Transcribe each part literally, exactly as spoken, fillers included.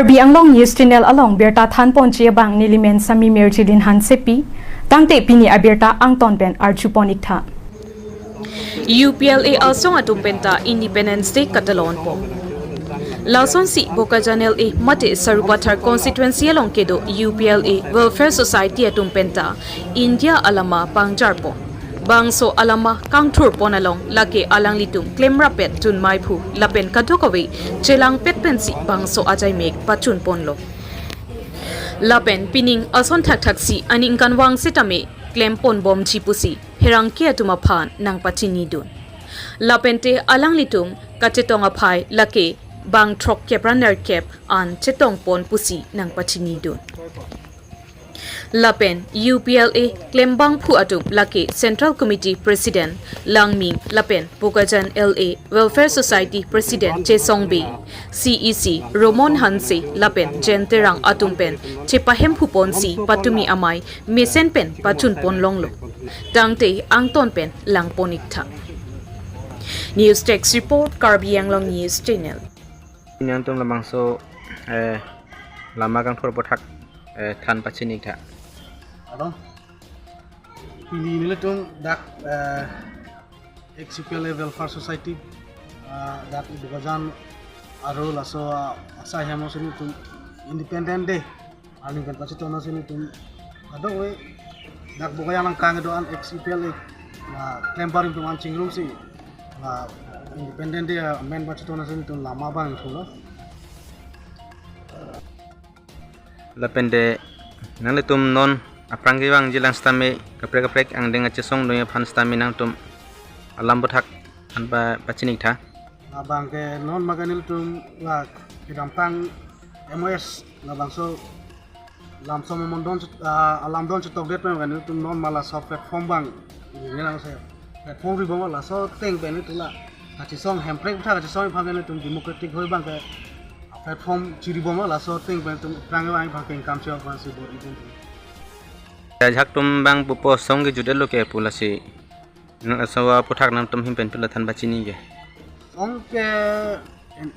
Karbi Anglong News Channel along birta thanponji abang nelimen Sami Mirjilin Hansepi, tangte pini abirta angton pen arjupon iktha. U P L A asong atum penta Independence Day katalonpo. Lasonsi Bokajan L A mate Sarupathar constituency along kedo U P L A Welfare Society atum penta India alama pangjarpon. Bangso alama kangthurpon along lake alanglitum klemrap pet tunmai phu lapen kadokave chelangpet pensi bangso ajaimek pachunponlo. Lapen pining ason thakthaksi aningkanvang setame klemponbomji pusi pherangke atum aphan nangpachinidun. Lapente alanglitum kachetong aphai lake bang throkkep ra nerkep an chetongpon pusi nangpachinidun. Lapen U P L A klembangphu atum lake Central Committee President Langming lapen Bokajan L A Welfare Society President Chesong Bey, C E C Romon Hanse lapen Jen Terang atum pen chepahemphuponsi patumi amei mesen pen pachunpon longlo. Tangte angton pen langpon iktha. News Desk Report, Karbi Anglong News Channel. Nangtum labangso, eh, lama kangthur aphuthak, eh, than pachini iktha. Ado. Pini nelitum dak, eh, ex U P L A Welfare Society, ah, dak Bokajan aro laso, ah, asai hem ason nelitum Independence Day arni pen pachetong ason nelitum kadokave dak Bokajan along kangdo-an ex U P L A, ah, klembang atum an chingrumsi, ah, Independence Day, ah, amen pachetong ason nelitum lama bang thulo. Lapente nanglitum non aphrang kevangji lang setame kaprek kaprek angdeng achesong doi aphan setame nangtum alam aphuthak than pa pachini iktha. Abang ke non maganil tum la kedamtang M O S labangso lamsom mondon, ah, alamdon chetokdet pen maganil tum non ma laso platform bang. Ini lang se platform ri bang laso ateng pen ilitum la kachesong Hemprek aphuthak kachesong aphan ilitum democratic hoi bang ke platform chiri bom laso ateng pen ilitum aphrang abang aphan ke income chok aphansi bor-i tum. Ajahak atum bang pupo song kejut-etlo ke pu lasi. Nang asong aphuthak nangtum ahin pen pilo than pachini ke. Song ke en-,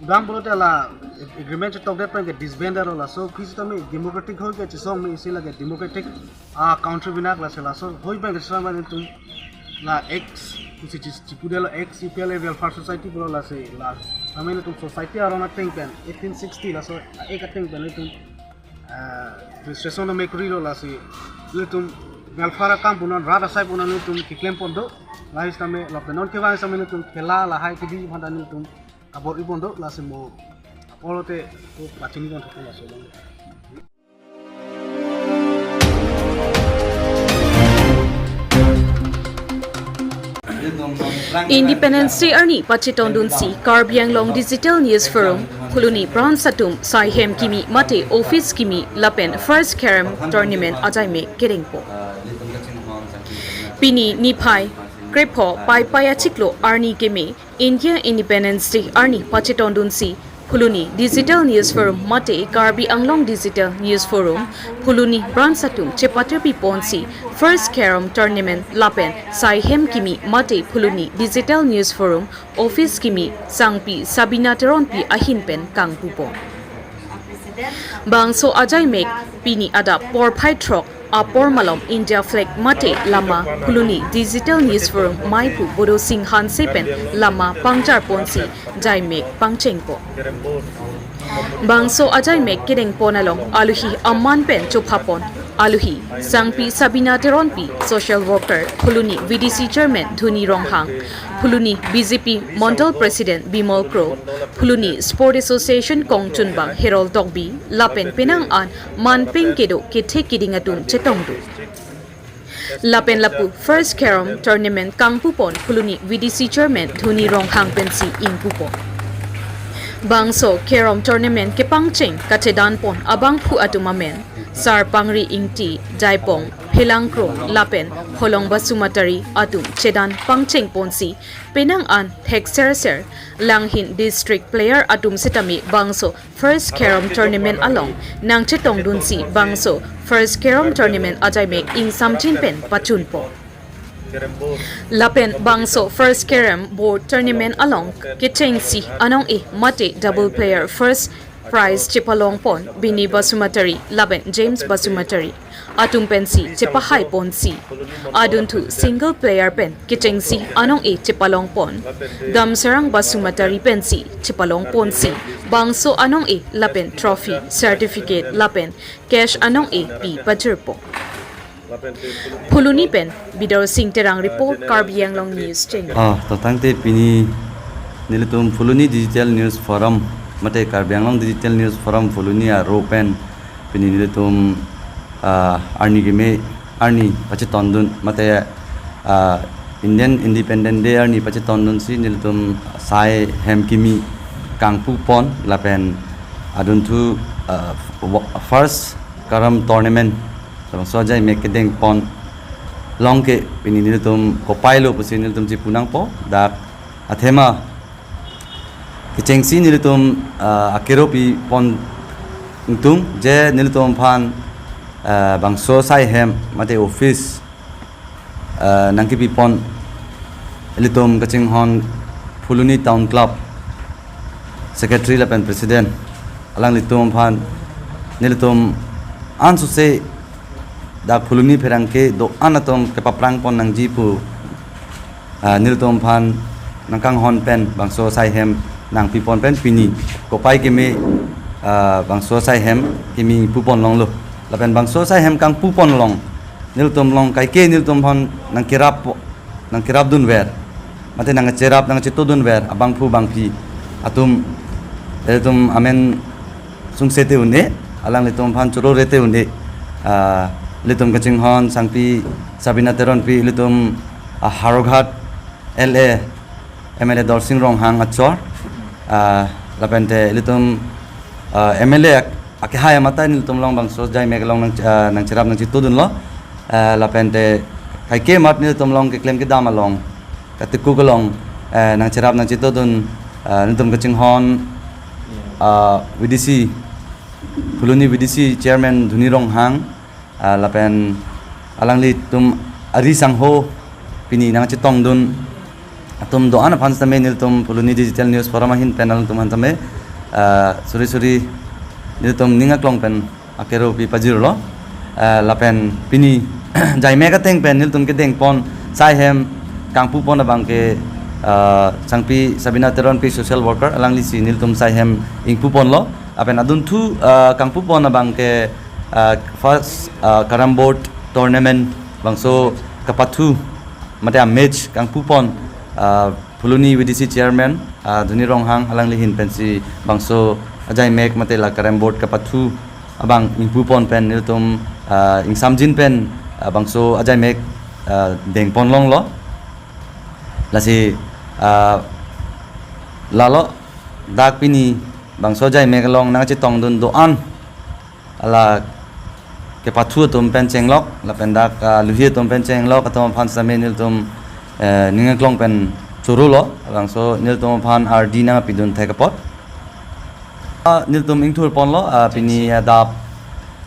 udang pulote la agreement chetokdet pen ke disband lo laso kisi tame democratic hoi kachesong me isi lake democratic, ah, country binak lasi laso hoi pen kachesong pen ilitum la ex, kusi chis-, chipudetlo ex U P L A Welfare Society pulo lasi la. Tame ilitum society aron ateng pen eighteen sixty laso, ah, ek ateng pen ilitum, ah, registration na mekrilo lasi ilitum welfare akam punon rat asai punon ilitum keklempon do. Lahai setame lapen non kevang setame ilitum khela lahai kedi aphan ta ilitum kabor-i pon do lasi mo apor te ko pachini pon thok laso bang. Independence Day arni pachetongdunsi Karbi Anglong Digital News Forum Phuloni branch atum saihem kimi mate office kimi lapen first carom tournament ajaimek kedengpo. Pini niphai krepho Paipai achiklo arni keme India Independence Day arni pachetongdunsi Phuloni Digital News Forum mate Karbi Anglong Digital News Forum Phuloni branch atum chepatirpiponsi first carom tournament lapen saihem kimi mate Phuloni Digital News Forum office kimi sangpi Sabina Teronpi ahin pen kangpupon. Bangso ajaimek pini adap porphai throk apor malom India flag mate lama Phuloni Digital News Forum maiphu Bodo Sing Hanse pen lama pangjarponsi jaimek pangchengpo. Bangso ajaimek kedengpon along aluhi aman pen chophapon. Aluhi, sangpi Sabina Teronpi, social worker, Phuloni V D C chairman Dhuni Ronghang, Phuloni B J P Mondol President Bimol Kro, Phuloni Sport Association kongchunbang Herol Tokbi, lapen penang an manpeng kedo kethe keding atum chetongdun. Lapen lapu first carom tournament kangpupon Phuloni V D C chairman Dhuni Ronghang pensi ingpupon. Bangso carom tournament kepangcheng kachedanpon abangphu atum amen Sarpangri Ingti, Daipong Phelangkro lapen Holong Basumatary atum chedan pangchengponsi penang an thekserser langhin district player atum setame bangso first carom tournament along nangchetongdunsi bangso first carom tournament ajaimek ingsamjin pen pachunpo. Lapen bangso first carom board tournament along kechengsi anong-e mate double player first Prize chepalongpon Bini Basumatary lapen James Basumatary atum pensi chepahaiponsi, adunthu single player pen kechengsi anong-e chepalongpon Damsarang Basumatary pensi chepalongponsi bangso anong-e lapen trophy, certificate lapen cash anong-e pi pajirpo. Phuloni pen Bidor Sing Terang report, Karbi Anglong News Channel. Ah, to tangte pini nelitum Phuloni Digital News Forum mate Karbi Anglong Digital News Forum Phuloni aro pen pini nelitum, ah, arni keme arni pachetondun mate, ah, Indian Independent Day arni pachetondunsi nelitum sai hem kimi kangpupon lapen adunthu, ah, wa-, first Carrom tournament labangso ajaimek kedengpon along ke pini nelitum kopai lo pusi nelitum chipunangpo. Dak athema kechengsi nelitum, ah, akero pipon ingtung je nelitum aphan, ah, bangso sai hem mate office, ah, nangkepipon ilitum kachinghon Phuloni Town Club Secretary lapen President alanglitum aphan nelitum ansose dak Phuloni pherangke do-an atum kepaprangpon nangji pu, ah, nelitum aphan nangkanghon pen bangso sai hem nangpipon pen pini kopai keme, ah, bangso sai hem kimi pupon longlo. Lapen bangso sai hem kangpupon along nelitum along kaike nelitum aphan nangkerap nangkerapdunver mate nangcherap nangchetodunver abangphu bangphi atum, ilitum amen sungsete un-e, alanglitum aphan choro rete un-e, ah, ilitum kachinghon sangpi Sabina Teronpi, ilitum, ah, Howraghat L A, M L A Dorsing Ronghang achor, ah, lapente ilitum, ah, M L A ak-, akehai amata nelitum along bangso ajaimek along nang, ah, nangcherap nangchetodunlo, ah, lapente kaike mat nelitum along keklem kedam along katikuk along, eh, nangcherap nangchetodun, ah, nelitum kachinghon, ah, V D C, Phuloni V D C Chairman Dhoni Ronghang, ah, lapen alanglitum ari sangho pini nangchetongdun atum do-an aphan sitame nelitum Phuloni Digital News Forum ahin pen alangtum aphan tame, ah, suri suri nelitum ning aklong pen akero pi pajirlo, ah, lapen pini ajaimek ateng pen nelitum kedengpon sai hem kangpupon abang ke, ah, sangpi Sabina Teronpi social worker alanglisi nelitum sai hem ingpuponlo, lapen adunthu, ah, kangpupon abang ke, ah, first, ah, carrom board tournament bangso kapathu mate amatch kangpupon, ah, Phuloni V D C Chairman, ah, Dhoni Ronghang alangli ahin pensi bangso ajaimek mate la carrom board kapathu abang ingpupon pen nelitum, ah, ingsamjin pen, ah, bangso ajaimek, ah, dengpon longlo. Lasi, ah, lalo dak pini bangso ajaimek along nangchetongdun do-an ala kepathu atum pen chenglok lapen dak, ah, luhi atum pen chenglok atum aphan sitame nelitum, eh, ning aklong pen chorolo, labangso nelitum aphan ardi nangpidun thek apot. Ah, nelitum ingthurponlo, ah, pini adap,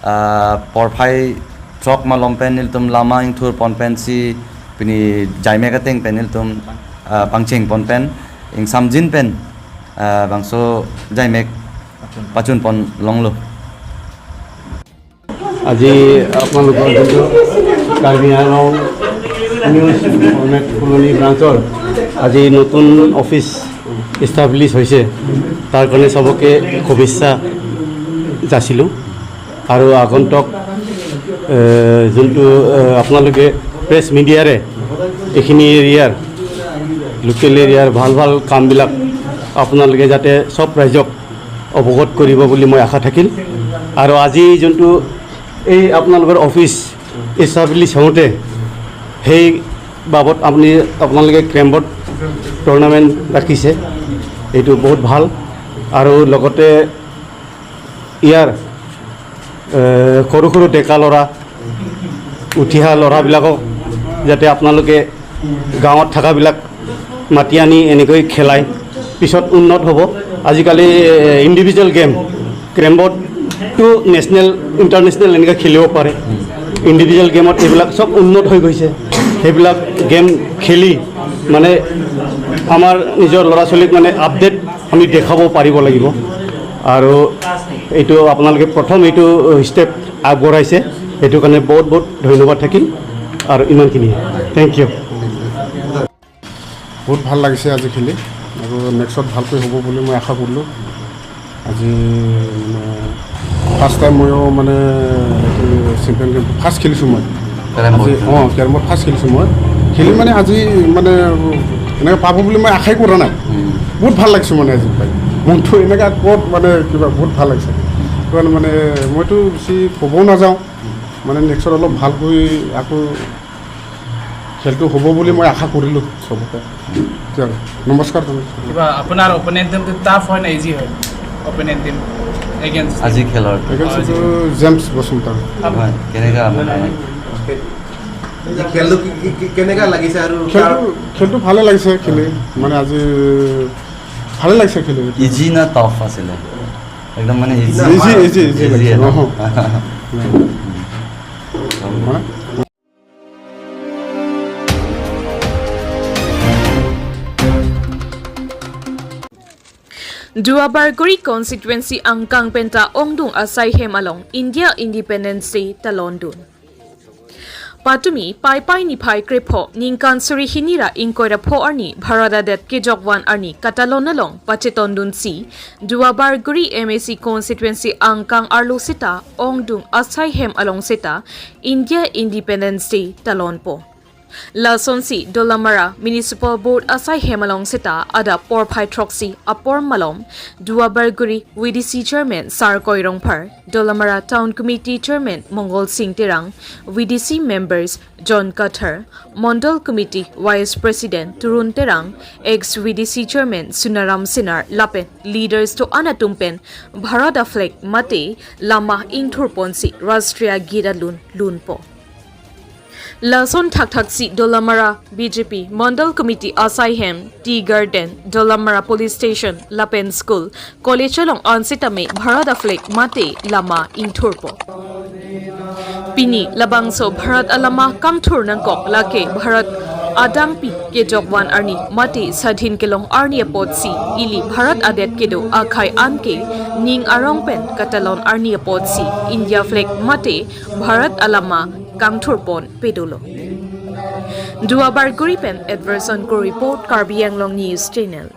ah, porphai throk malom pen nelitum lama ingthurpon pensi pini ajaimek ateng pen nelitum, ah, pangchengpon pen ingsamjin pen, ah, bangso ajaimek pachunpon longlo. আজি আপোনালোকৰ যোনটো কাৰ্বি Anglong news format ফুলনি ব্ৰাঞ্চৰ আজি নতুন office establish হৈছে, তাৰ কাৰণে চবকে শুভেচ্ছা যাচিলোঁ। আৰু আগন্তুক, এ, যোনটো, এ, আপোনালোকে প্ৰেছ মিডিয়াৰে এইখিনি এৰিয়াৰ, লোকেল এৰিয়াৰ ভাল ভাল কামবিলাক আপোনালোকে যাতে চব ৰাইজক অৱগত কৰিব বুলি মই আশা থাকিল। আৰু আজি যোনটো এই আপোনালোকৰ অফিচ ইষ্টাব্লিছ হওঁতে সেই বাবদ আপুনি, আপোনালোকে কেৰম বৰ্ড টুৰ্ণামেণ্ট ৰাখিছে, এইটো বহুত ভাল। আৰু লগতে ইয়াৰ, এ, সৰু সৰু ডেকা ল'ৰা, উঠি অহা ল'ৰাবিলাকক যাতে আপোনালোকে গাঁৱত থকাবিলাক মাতি আনি এনেকৈ খেলাই পিছত উন্নত হ'ব। আজিকালি, এ, ইণ্ডিভিজুৱেল গেম, কেৰম বৰ্ডটো নেশ্যনেল, ইণ্টাৰনেশ্যনেল এনেকৈ খেলিব পাৰে। ইণ্ডিভিজুৱেল গেমত এইবিলাক চব উন্নত হৈ গৈছে। সেইবিলাক গেম খেলি মানে আমাৰ নিজৰ ল'ৰা ছোৱালীক মানে আপডেট আমি দেখাব পাৰিব লাগিব। আৰু এইটো আপোনালোকে প্ৰথম এইটো ষ্টেপ আগবঢ়াইছে, সেইটো কাৰণে বহুত বহুত ধন্যবাদ থাকিল। আৰু ইমানখিনি, থেংক ইউ। বহুত ভাল লাগিছে আজি খেলি, আৰু নেক্সটত ভালকৈ হ'ব বুলি মই আশা কৰিলোঁ। আজি মানে ফাৰ্ষ্ট টাইম ময়ো মানে এইটো চেম্পিয়ন গেম ফাৰ্ষ্ট খেলিছোঁ মই। কেৰম আজি বৰ্ড। অ', কেৰম বৰ্ড ফাৰ্ষ্ট খেলিছোঁ মই। খেলি মানে আজি মানে এনেকৈ পাব বুলি মই আশাই কৰা নাই। উম। বহুত ভাল লাগিছে মানে আজি পাই। মনটো এনেকুৱা ক'ত মানে কিবা বহুত ভাল লাগিছে। সেইটো কাৰণে মানে মইতো বেছি ক'বও নাযাওঁ। মানে নেক্সটত অলপ ভালকৈ আকৌ খেলটো হ'ব বুলি মই আশা কৰিলোঁ চবকে। এতিয়া নমস্কাৰ জনাইছোঁ। কিবা আপোনাৰ অপনেণ্ট টিমটো টাফ হয় নে ইজি হয়? অপনেণ্ট টিম এগেইনষ্ট আজি খেলৰ। এগেইনষ্ট এইটো জেমছ বসুমতাৰী। হয়, কেনেকা মানে? খেলটো কি, কি, কি, কেনেকা লাগিছে আৰু খেলটো, তাৰ খেলটো ভালে লাগিছে খেলি, মানে আজি ভালে লাগিছে খেলি। ইজি না টাফ আছিলে? একদম মানে easy. Easy, easy, easy easy লাগিছে। ন? অহ। মানে Duarbagori constituency angkang penta ongdung asai hem along India Independence Day talondun. Patumi Paipai niphai krepho ningkan suri hini ra ingkoi ra pho arni Bharat adet kejok van arni katalon along pachetondunsi Duarbagori M A C constituency angkang arlo seta ongdung asai hem along seta India Independence Day talonpo. Lasonsi Dolamara Municipal Board asai hem along seta adap porphai throksi apor malom Duarbagori V D C Chairman Sarkoi Rongphar, Dolamara Town Committee Chairman Mongol Sing Terang, V D C members John Kathar, Mondol Committee Vice President Turun Terang, ex V D C Chairman Sunaram Senar lapen leaders to-an atum pen Bharat a flag mate lama ingthurponsi Rashtriya Geet alun lunpo. Lason thakthaksi Dolamara B J P Mondol Committee asai hem, Tea Garden, Dolamara Police Station lapen school, college along an sitame Bharat a flag mate lama ingthurpo. Pini labangso Bharat alama kangthur nangkok lake Bharat adangpi kejok van arni mate sadhin kelong arni apotsi ili Bharat adet kedo akhai anke ning arong pen katalon arni apotsi India flag mate Bharat alama kangthurpon pedolo. Duarbagori pen Edverson Kro report, Karbi Anglong News Channel.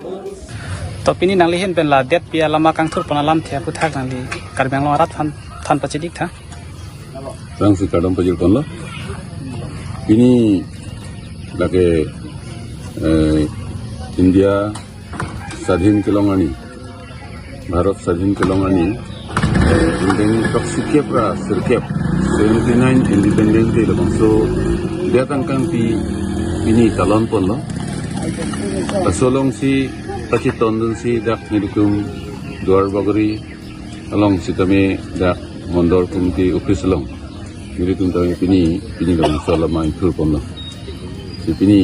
To pini nangli ahin pen la detpi alama kangthurpon alamthe aphuthak nangli Karbi Anglong arat aphan than pachidik tha. Rang si kardom pajirponlo. Pini lake, eh, India sadhin kelong arni, Bharat sadhin kelong arni, eh, ingdeng throksikep ra sirkep, seventy nine Independence Day labangso det angkangpi pini talonponlo. Laso alongsi pachetondunsi dak nelitum Duarbagori along sitame dak Mondol Committee office along nelitum tame pini, pini labangso alama ingthurponlo. Si pini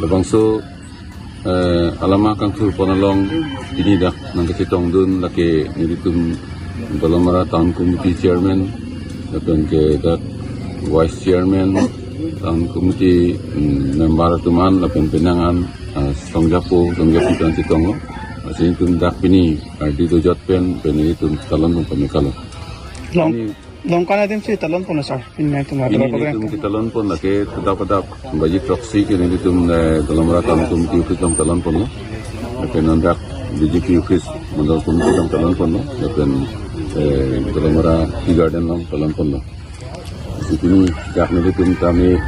labangso, eh, alama kangthurpon along pini dak nangkachetongdun lake nelitum Dolamara Town Committee Chairman, lapen ke dak Vice Chairman, Town Committee, mm, member atum an, lapen penang an, ah, songjapo, songjapi atum an chetonglo. Lasi nelitum dak pini, ah, di dojot pen, pen nelitum talonpon pamekalo. Long, pini Longkan adim si talonponlo, sir. Pini nangtum pini Duarbagori nelitum angkang ketalonpon lake kedap kedap baji throksi ke nelitum, eh, Dolamara Town Committee office along talonponlo. Lapen non dak B J P office Mondol Committee along talonponlo. Lapen, eh, Dolamara Tea Garden along talonponlo. Lasi pini dak nelitum tame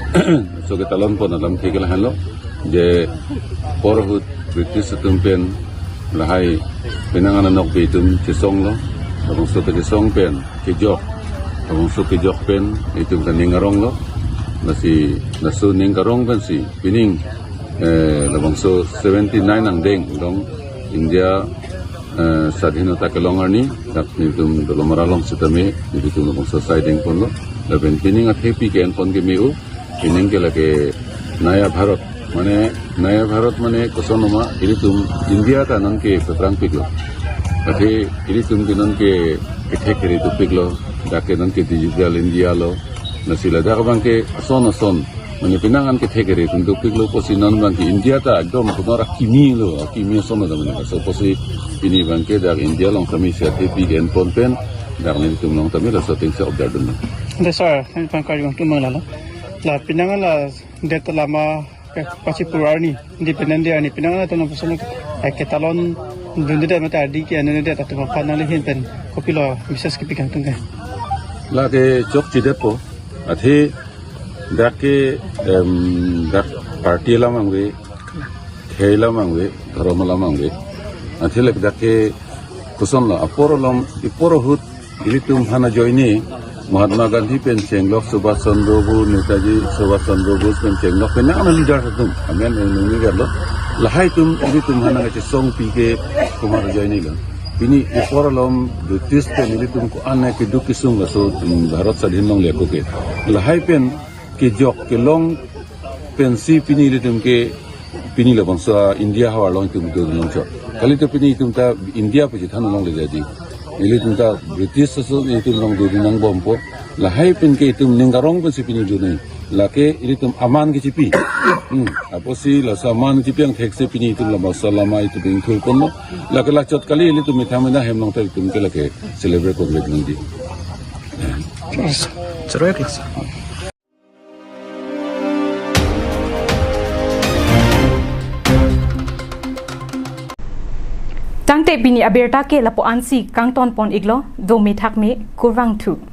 so ketalonpon alamthe ke lahenlo. Je apor ahut British atum pen lahai penang an anokbe atum chesonglo. Labangso kechesong pen kejok, labangso kejok pen itum kaning aronglo. Lasi laso ning karong pensi pining, eh, labangso seventy nine angdeng along India, eh, sadhinota kelong arni dak nelitum Dolamara along sitame nelitum labangso asai dengponlo. Lapen pining athepi ke-enpon ke me-o, pining ke lake Naya Bharat. Mane Naya Bharat mane koson ma, ilitum India ta nonke peprangpiklo. Athe ilitum ke nonke kethek kere tupiklo. Dak ke nonke digital India lo. Lasi ladak abangke ason ason Mane penang an kethek ere tum dopiklo pusi non abang ke India ta ekdom konor akimi lo, akimi ason lo ta mane. So pusi pini abang ke dak India along kami siat kepi gen pon pen dak nelitum along tame laso ateng si observe dun. Ante sir, kami pangkar yung tumang lalo. La penang la det lama, eh, pachipur arni, Independent Day arni, penang la tonong puson, eh, ketalon dunde mate adi ke anu de atum aphan nanglihin pen kopilo message kepi kangtung ke. Lake chokche detpo, athe dak ke, em, dak party alam abang ave, khei alam abang ave, dhorom alam abang ave. Athe lake dak ke koson lo, apor along, ipor ahut ilitum aphan ajoine Mahatma Gandhi pen chenglok, Subhash Chandra Bose, Netaji Subhash Chandra Bose pen chenglok, penang an leader atum, amen nungi galo. Lahai atum ilitum aphan nangkachesongpi ke komat ajoine lo. Pini ipor along British pen ilitum ko-an keduk kesung laso, mm, Bharat swadhin longle ako ke. Lahai pen kejok kelong pensi pini ilitum ke pini labangso India havar along itum dodun longchot. Kali to pini itum ta India pu chethan longle jadi. Ilitum ta British aso itum along dodun nangbompo. Lahai pen ke itum ning karong pensi pini dodun. Lake ilitum aman kechipi. Hmm. Apotsi laso aman kechipi angthek si pini itum labangso lama itum ingthur ponlo. Lake lachot kali ilitum methang mena hem along ta itum ke lake celebrate kongre nangji. Choroi kelas. Tangte pini abirta ke lapu-an si kangton pon iklo, do methak me kurvangthu.